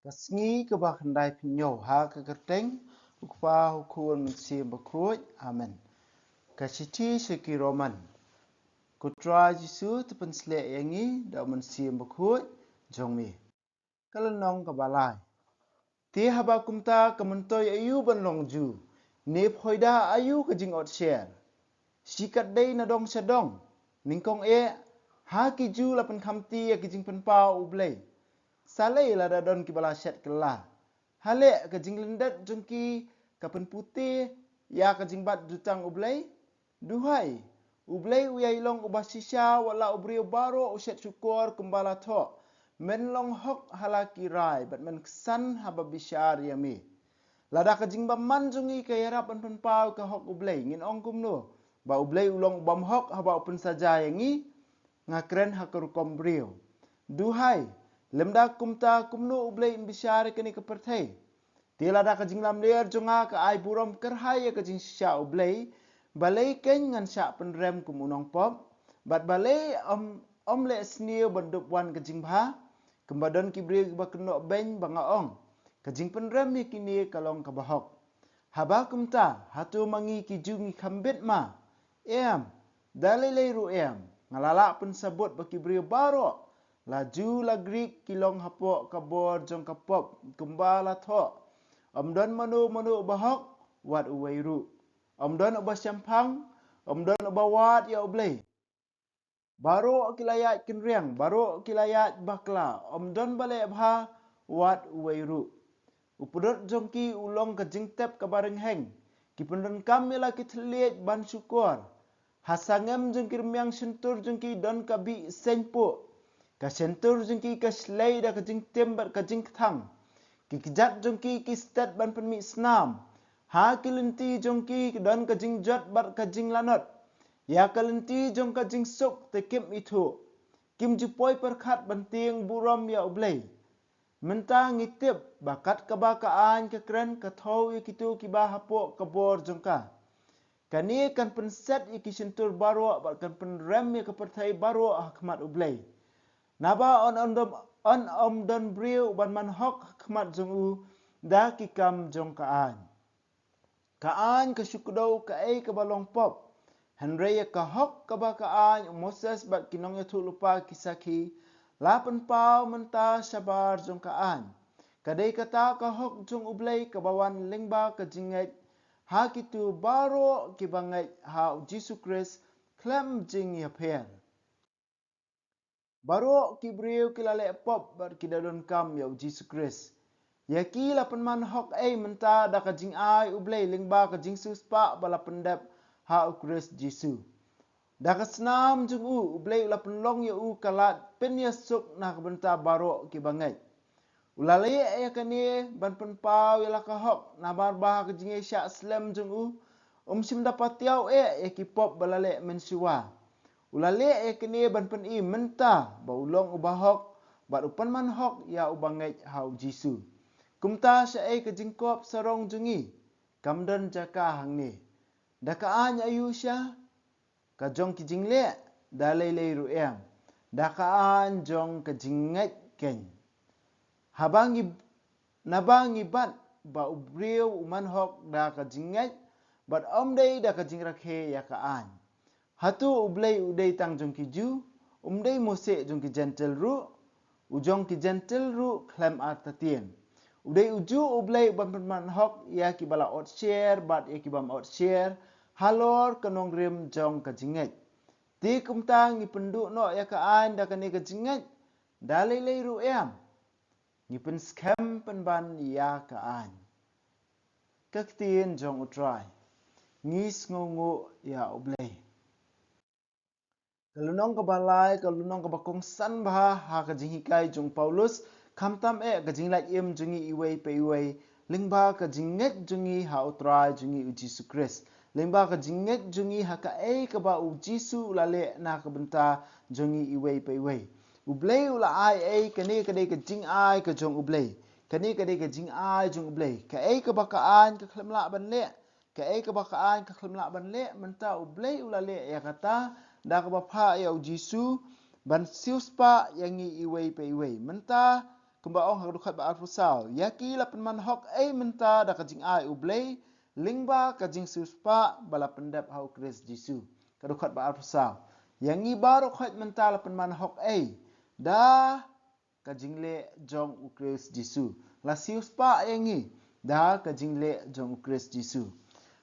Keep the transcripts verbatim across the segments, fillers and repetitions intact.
Ka sngi kaba khyndai phew hynñiew. Ha ka kyrteng U Kpa, U Khun, Mynsiem Bakhuid. Amen. Ka shithi sha ki Roman. Ko Trai Jisu, to pynshlur ïa ngi da U Mynsiem Bakhuid jong me. Ka lynnong kaba lai. Te haba kumta, ka myntoi aïu ban long Jiw? Ne phoida aïu ka jingotsher? Shi katdei na dong sha dong? Nyngkong eh, ha ki Jiw la pynkhamti ïa ki jingpynpaw U Blei. Sa lei lada don kiba la shet kylla? Ha leh ka jinglyndet jong ki ka pynpute ïa ka jingbat jutang U Blei? Duhai, U Blei u ïai long uba shisha, wat la u briew baroh u shet shukor kumba la thoh. Men long hok ha la ki rai, bad men ksan haba bishar ïa me. Lada ka jingbymman jong ngi ka ïarap ban pynpaw ka hok U Blei, ngin ong kumno? Ba U Blei u long u bymhok haba u pynsaja ïa ngi? Nga kren ha ka rukom briew. Duhai, lymda kumta kumno U Blei un bishar ïa kane ka pyrthei? Te lada ka jinglamler jong nga ka ai burom kyrhai ïa ka jingshisha U Blei, balei keiñ ngan shah pynrem kum u nongpop? Bad balei ym, ym leh sniew ban dup wan ka jingbha? Kumba don ki briew kiba kynnoh beiñ ba nga ong, ka jingpynrem ïa kine ka long kaba hok. Haba kumta, hato ma ngi ki Jiw ngi kham bit ma? Em, da lei lei ruh em, nga la lah pynsabut ba ki briew baroh, la Jiw la Grik, ki long hapoh ka bor jong ka pop, kumba la thoh: Ym don mano mano uba hok, wat uwei ruh. Ym don uba shemphang, ym don uba wad ïa U Blei. Baroh ki la ïaid kynriang, baroh ki la ïaid bakla, ym don ba leh bha, wat uwei ruh. U pdot jong ki u long ka jingtep kaba ryngheng, ki pyndonkam ïa la ki thylliej ban shukor. Ha sangem jong ki rmiang shyntur jong ki don ka bih seiñpuh. Ka shyntur jong ki ka shlei da ka jingtim bad ka jingkthang. Ki kjat jong ki ki stet ban pynmih snam. Ha ki lynti jong ki don ka jingjot bad ka jinglanot. Ïa ka lynti jong ka jingsuk te kim ithuh. Kim ju poi pyrkhat ban tieng burom ïa U Blei. Mynta ngi tip ba kat kaba ka aiñ ka kren ka thew ïa kito kiba hapoh ka bor jong ka. Kane kan pynset ïa ki shyntur baroh bad kan pynrem ïa ka pyrthei baroh ha khmat U Blei. Naba yn ym don, yn ym don briew ban man hok ha khmat jong u da ki kam jong ka aiñ. Ka aiñ ka shu kdew kaei kaba long pop. Hynrei ïa ka hok kaba ka aiñ, u Moses bad ki nongïathuhlypa ki sakhi la pynpaw mynta shabar jong ka aiñ. Ka dei kata ka hok jong U Blei kaba wan lyngba ka jingngeit ha kito baroh kiba ngeit ha U Jisu Khrist khlem jingïapher. Baroh ki briew ki la leh pop bad ki da donkam ïa U Jisu Khrist. Ïa ki la pynman hok ei mynta da ka jingai U Blei lyngba ka jingsiewspah ba la pyndep ha U Khrist Jisu. Da ka snam jong u, U Blei u la pynlong ïa u ka lad pynïasuk na ka bynta baroh kiba ngeit. U la leh ïa kane ban pynpaw ïa la ka hok, namar ba ha ka jingïaishah slem jong u, um shym da patiaw eh ïa ki pop ba la leh mynshuwa. U la leh ïa kane ban pyni mynta ba u long uba hok, bad u pynman hok ïa uba ngeit ha U Jisu. Kumta shaei ka jingkop sarong jong ngi? Kam don jaka hangne. Da ka aiñ aiu sha? Ka jong ki jingleh? Da lei lei ruh em. Da ka aiñ jong ka jingngeit keiñ. Haba ngi, naba ngi bat ba u briew u man hok da ka jingngeit, bad ym dei da ka jingrakhe ïa ka aiñ. Hato U Blei u dei tang jong ki Jiw? Um dei mo seh jong ki Jentil ruh? U jong ki Jentil ruh khlem artatien. U dei u juh U Blei uban pynman hok ïa kiba la otsher bad ïa kibym otsher halor ka nongrim jong ka jingngeit. Te kumta ngi pynduh noh ïa ka aiñ da kane ka jingngeit? Da lei lei ruh em. Ngi pynskhem pynban ïa ka aiñ. Ka ktien jong U Trai. Ngi sngewnguh ïa U Blei. Ka lynnong kaba lai, ka lynnong kaba kongsan bha ha ka jinghikai jong u Paulus, khamtam eh ka jinglait im jong ngi iwei pa iwei, lyngba ka jingngeit jong ngi ha U Trai jong ngi U Jisu Khrist, lyngba ka jingngeit jong ngi ha kaei kaba U Jisu u la leh na ka bynta jong ngi iwei pa iwei. U Blei u la ai ei, kane ka dei ka jingai ka jong U Blei. Kane ka dei ka jingai jong U Blei. Kaei kaba ka aiñ ka khlem lah ban leh, kaei kaba ka aiñ ka khlem lah ban leh, mynta U Blei u la leh ïa kata da kaba phah ïa U Jisu ban siewspah ïa ngi iwei pa iwei. Mynta Kumba ong ha ka dkhot ba arphew saw, ïa ki la pynman hok ei mynta da ka jingai U Blei, lyngba ka jingsiewspah ba la pyndep ha U Khrist Jisu. Ka dkhot ba arphew saw, ïa ngi baroh khoit mynta la pynman hok ei da ka jingleh jong U Khrist Jisu. La siewspah ïa ngi da ka jingleh jong U Khrist Jisu.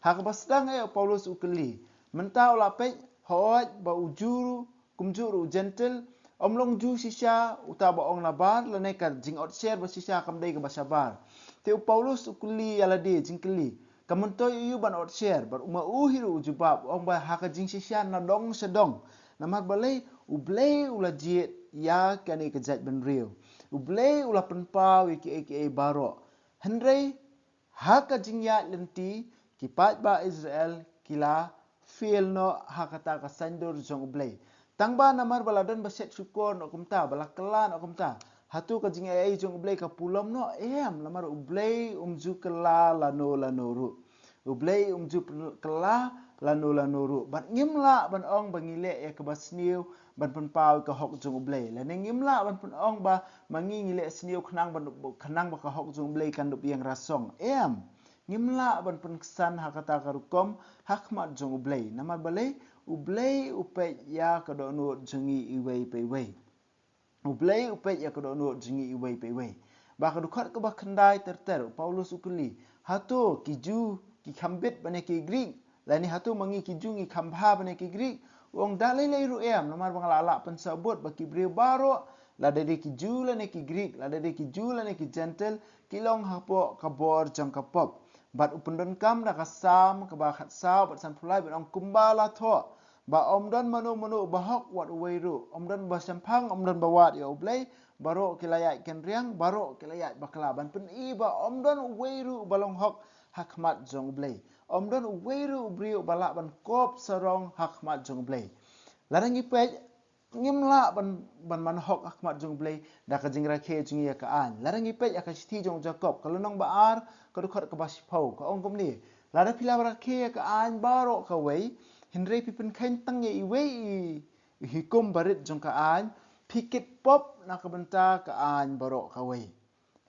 Ha kaba sdang eh, u Paulus u kylli, mynta u la peit, hooid ba u Jiw kumjuh ruh u Jentil, ym long Jiw shisha uta ba ong nabar, lane ka jingotsher ba shisha kam dei kaba shabar. Te u Paulus u kylli ïa lade jingkylli, ka myntoi aïu ban otsher? Bad u ma u hi ruh u jubab, u ong ba ha ka jingshisha na dong sha dong. Namar balei? U Blei u la jied ïa kane ka jaitbynriew. U Blei u la pynpaw ïa kiei kiei baroh. Hynrei ha ka jingïaid lynti, ki paidbah Israel ki la fail noh ha kata ka saiñdur jong U Blei. Tang ba namar ba la don ba shet shukor noh kumta, ba la kylla noh kumta, hato ka jingai jong U Blei ka pulom noh? Em, namar U Blei um ju kylla lano lano ruh. U Blei um ju kylla lano lano ruh. Bad ngim lah ban ong ba ngi leh ïa kaba sniew ban pynpaw ka hok jong U Blei, lane ngim lah ban pyn-ong ba ma ngi ngi leh sniew khnang ban, khnang ba ka hok jong U Blei kan dup ïeng rasong. Em, ngim lah ban pynksan ha kata ka rukom ha khmat jong U Blei. Namar balei? U Blei u peit ïa ka dohnud jong ngi iwei pa iwei. U Blei u peit ïa ka dohnud jong ngi iwei pa iwei. Ba ka dkhot kaba khyndai ter ter, u Paulus u kylli, hato ki Jiw ki kham bit ban ïa ki Grik? Lane hato ma ngi ki Jiw ngi kham bha ban ïa ki Grik? U ong da lei lei ruh em, namar ba nga la lah pynsawbud ba ki briew baroh, lada dei ki Jiw lane ki Grik, lada dei ki Jiw lane ki Jentil, ki long hapoh ka bor jong ka pop. Bad u pyndonkam da ka Salm kaba khatsaw bad sanphew lai bad ong kumba la thoh, ba ym don mano mano uba hok wat uwei ruh, ym don ba shemphang, ym don ba wad ïa U Blei, baroh ki la ïaid kynriang, baroh ki la ïaid bakla. Ban pyni ba ym don uwei ruh uba long hok ha khmat jong U Blei. Ym don uwei ruh u briew uba lah ban kop sarong ha khmat jong U Blei. Lada ngi peit, ngim lah ban, ban man hok ha khmat jong U Blei da ka jingrakhe jong ngi ïa ka aiñ. Lada ngi peit ïa ka shithi jong u Jakob, ka lynnong ba ar, ka dkhot kaba shiphew, ka ong kumne, lada phi la rakhe ïa ka aiñ baroh kawei, hynrei phi pynkheiñ tang ïa iwei i, i hukum barit jong ka aiñ, phi kit pop na ka bynta ka aiñ baroh kawei.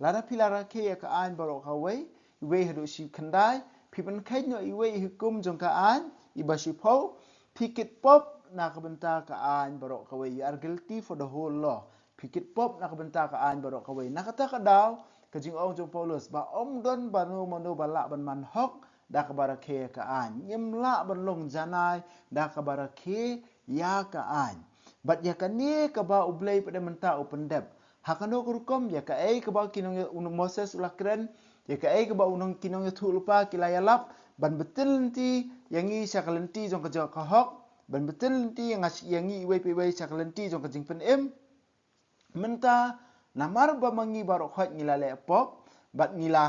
Lada phi la rakhe ïa ka aiñ baroh kawei, iwei haduh shi khyndai, phi pynkheiñ noh iwei i hukum jong ka aiñ, iba shiphew, phi kit pop na ka bynta ka aiñ baroh kawei. You are guilty for the whole law. Phi kit pop na ka bynta ka aiñ baroh kawei. Na kata ka daw, ka jingong jong u Paulus, ba ym don mano mano ba lah ban man hok da kaba rakhe ïa ka aiñ. Ngim lah ban long janai da kaba rakhe ïa ka aiñ. Bad ïa kane kaba U Blei pat mynta u pyndep. Ha kano ka rukom? Ïa kaei kaba ki nong, u Moses u la kren, ïa kaei kaba u nong, ki nongïathuhlypa ki la ïalap, ban btin lynti ïa ngi sha ka lynti jong ka jong ka hok, ban btin lynti ïa nga, ïa ngi iwei pa iwei sha ka lynti jong ka jingpynim. Mynta, namar ba ma ngi baroh khoit ngi la leh pop, bad ngi la,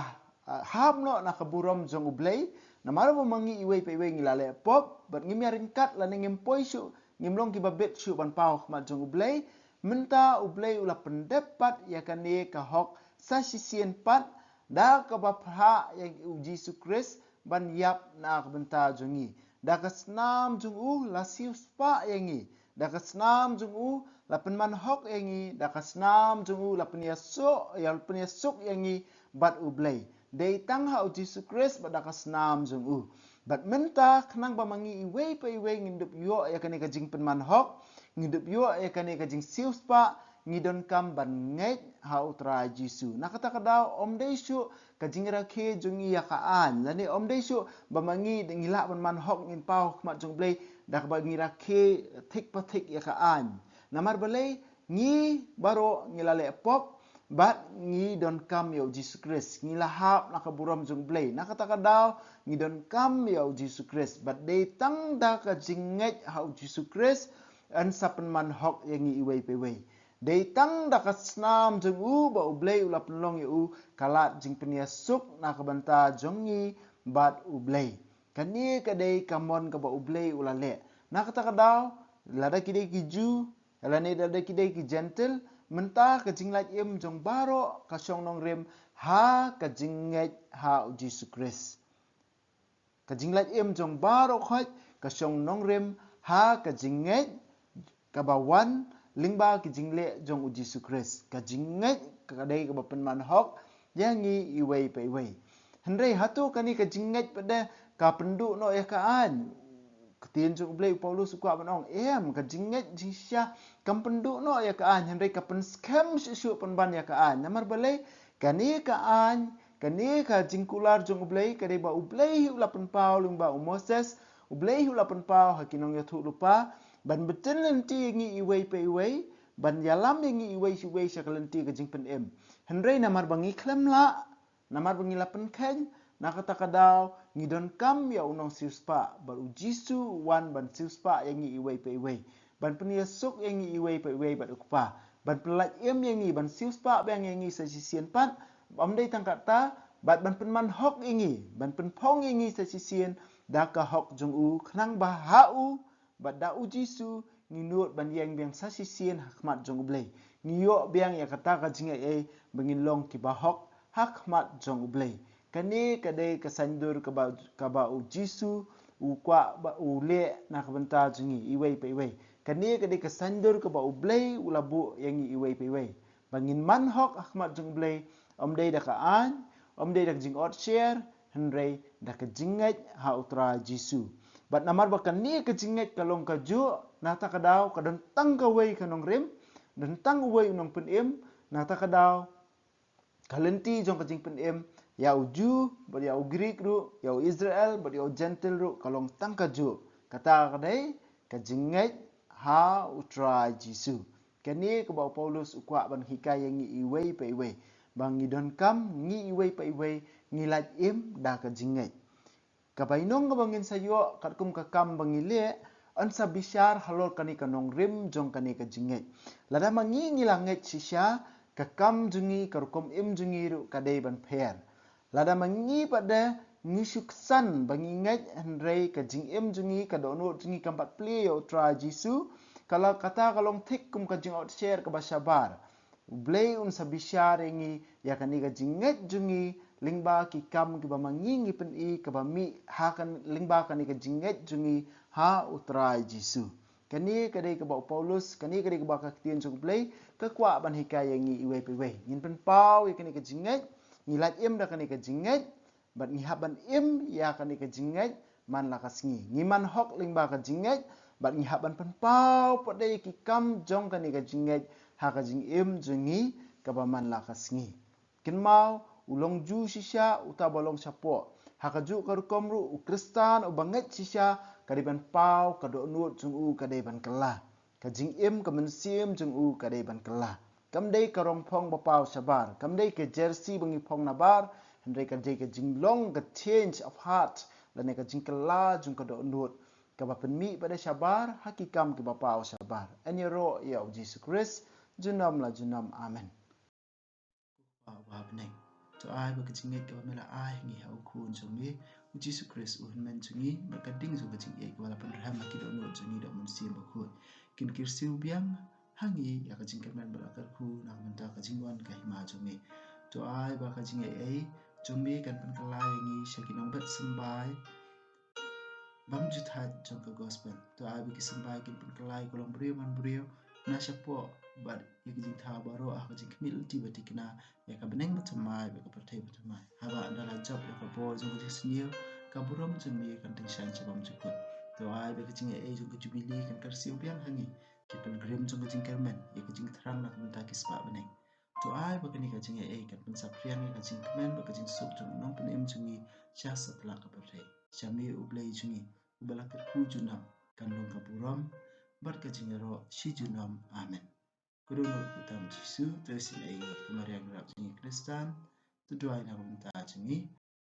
ah, hap noh na ka burom jong U Blei, namar ba ma ngi iwei pa iwei ngi la leh pop, bad ngim ïaryngkat lane ngim poi shuh, ngim long kiba bit shuh ban paw ha khmat jong U Blei. Mynta U Blei u la pyndep pat ïa kane ka hok sa shisien pat da kaba phah ïa u Jisu Khrist ban ïap na ka bynta jong ngi. Da ka snam jong u la siewspah ïa ngi. Da ka snam jong u la pynman hok ïa ngi. Da ka snam jong u la pynïasuk, ïa, la pynïasuk ïa ngi bad U Blei. Dei tang ha u Jisu Khrist bad da ka snam jong u. Bad mynta khnang ba ma ngi iwei pa iwei ngin dup ïoh ïa kane ka jingpynman hok, ngin dup ïoh ïa kane ka jingsiewspah, ngi donkam ban ngeit ha U Trai Jisu. Na kata ka daw ym dei shuh ka jingrakhe jong ngi ïa ka aiñ, lane ym dei shuh ba ma ngi, ngi lah ban man hok, ngin paw ha khmat jong U Blei da kaba ngi rakhe thik pa thik ïa ka aiñ. Namar balei? Ngi baroh ngi la leh pop, bad ngi donkam ïa u Jisu Khrist. Ngi la hap na ka burom jong U Blei. Na kata ka daw ngi donkam ïa u Jisu Khrist. Bad dei tang da ka jingngeit ha u Jisu Khrist yn sa pynman hok ïa ngi iwei pa iwei. Dei tang da ka snam jong u ba U Blei u la pynlong ïa u ka lad jingpynïasuk na ka bynta jong ngi bad U Blei. Kane ka dei ka mon kaba U Blei u la leh. Na kata ka daw, lada ki dei ki Jiw, lane lada ki dei ki Jentil, mynta ka jinglait im jong baroh ka shong nongrim ha ka jingngeit ha u Jisu Khrist. Ka jinglait im jong baroh khoit ka shong nongrim ha ka jingngeit kaba wan lyngba ka jingleh jong u Jisu Khrist. Ka jingngeit ka dei kaba pynman hok ïa ngi iwei pa iwei. Hynrei hato kane ka jingngeit pat de ka pynduh noh ïa ka aiñ? Ka ktien jong U Blei, u Paulus u kwah ban ong, em, ka jingngeit jingshisha kam pynduh noh ïa ka aiñ, hynrei ka pynskhem shuh shuh pynban ïa ka aiñ. Namar balei? Kane ka aiñ, kane ka jingkular jong U Blei ka dei ba U Blei hi u la pynpaw lyngba u Moses, U Blei hi u la pynpaw ha ki nongïathuhlypa ban btin lynti ïa ngi iwei pa iwei, ban ïalam ïa ngi iwei iwei sha ka lynti ka jingpynim. Hynrei namar ba ngi khlem lah, namar ba ngi la pynkheiñ, na kata ka daw ngi donkam ïa u nongsiewspah, bad u Jisu u wan ban siewspah ïa ngi iwei pa iwei, ban pynïasuk ïa ngi iwei pa iwei bad u Kpa, ban pynlait im ïa ngi, ban siewspah biang ïa ngi sa shisien pat. Ym dei tang kata, bad ban pynman hok ïa ngi, ban pynphong ïa ngi sa shisien da ka hok jong u, khnang ba ha u bad da u Jisu ngi nud ban ïeng biang sa shisien ha khmat jong U Blei. Ngi ïoh biang ïa kata ka jingaiei ba ngin long kiba hok ha khmat jong U Blei. Kane ka dei ka saiñdur kaba, kaba u Jisu u kwah ba u leh na ka bynta jong ngi iwei pa iwei. Kane ka dei ka saiñdur kaba U Blei u la buh ïa ngi iwei pa iwei, ba ngin man hok ha khmat jong U Blei, ym dei da ka aiñ, ym dei da ka jingotsher, hynrei da ka jingngeit ha U Trai Jisu. Bad namar ba kane ka jingngeit ka long kajuh, na kata ka daw ka don tang kawei ka nongrim, don tang uwei u nongpynim, na kata ka daw ka lynti jong ka jingpynim, ïa u Jiw bad ïa u Grik ruh, ïa u Israel bad ïa u Jentil ruh, ka long tang kajuh. Kata ka dei ka jingngeit ha U Trai Jisu. Kane kaba u Paulus u kwah ban hikai ïa ngi iwei pa iwei, ba ngi donkam ngi iwei pa iwei ngi lait im da ka jingngeit. Ka bainong kaba ngin sa ïoh katkum ka kam ba ngi leh, yn sa bishar halor kane ka nongrim jong kane ka jingngeit. Lada ma ngi ngi la ngeit shisha, ka kam jong ngi, ka rukom im jong ngi ruh ka dei ban pher. Lada ma ngi pat de ngi shu ksan ba ngi ngeit, hynrei ka jingim jong ngi, ka dohnud jong ngi kam pat plie ïa U Trai Jisu, ka la, kata ka long thik kum ka jingotsher kaba shabar. U Blei un sa bishar ïa ngi ïa kane ka jingngeit jong ngi lyngba ki kam kiba ma ngi ngi pyni, kaba mih ha kan, lyngba kane ka jingngeit jong ngi ha U Trai Jisu. Kane ka dei kaba u Paulus, kane ka dei kaba ka ktien jong U Blei ka kwah ban hikai ïa ngi iwei pa iwei. Ngin pynpaw ïa kane ka jingngeit, ngi lait im da kane ka jingngeit, bad ngi hap ban im ïa kane ka jingngeit man la ka sngi. Ngi man hok lyngba ka jingngeit, bad ngi hap ban pynpaw pat de ïa ki kam jong kane ka jingngeit ha ka jingim jong ngi kaba man la ka sngi. Kynmaw, u long ju shisha uta ba long shapoh. Ha kajuh ka rukom ruh, u Khristan uba ngeit shisha ka dei ban paw, ka dohnud jong u ka dei ban kylla. Ka jingim ka mynsiem jong u ka dei ban kylla. Kam dei ka rong phong ba paw shabar, kam dei ka jersey ba ngi phong nabar, hynrei ka dei ka jinglong, ka change of heart, lane ka jingkylla jong ka dohnud, kaba pynmih pat de shabar ha ki kam kiba paw shabar. Yn ïaroh ïa u Jisu Khrist junom la junom. Amen. Ko Kpa uba ha bneng, to ai ba ka jingngeit kaba me la ai ha ngi ha u Khun jong me, u Jisu Khrist u Hynmen jong ngi, bad ka ding jong ka jingïeit kaba la pynrhem ha ki dohnud jong ngi da u Mynsiem Bakhuid, kin kyrsiew biang ha ngi ïa ka jingkyrmen bad la kyrkhu na ka bynta ka jingwan ka hima jong me. To ai ba ka jingaiei jong me kan pynkylla ïa ngi sha ki nongbet symbai bymjuthaid jong ka gospel. To ai ba ki symbai kin pynkylla ïa ka longbriew manbriew na shapoh, bad ïa ka jingthaw baroh ha ka jingkhmih lynti ba thikna, ïa ka bneng bathymmai bad ka pyrthei bathymmai. Haba ynda la jop ïa ka bor jong ka jingsniew, ka burom jong me kan tyngshaiñ sha bymjukut. To ai ba ka jingaiei jong ka jubili kan kyrsiew biang ha ngi, ki pilgrim jong ka jingkyrmen, ïa ka jingthrang na ka bynta ki spah bneng. To ai ba kane ka jingaiei kan pynsaphriang ïa ka jingkmen bad ka jingsuk jong u Nongpynim jong ngi sha satlak ka pyrthei. Sha me U Blei jong ngi, uba la kyrkhu junom, kan long ka burom bad ka jingïaroh shi junom. Amen. Ka dohnud kyrteng Jisu, to isynei ïa ngi. Ka Maria nongrep jong ngi Khristan, to duwai na ka bynta jong ngi.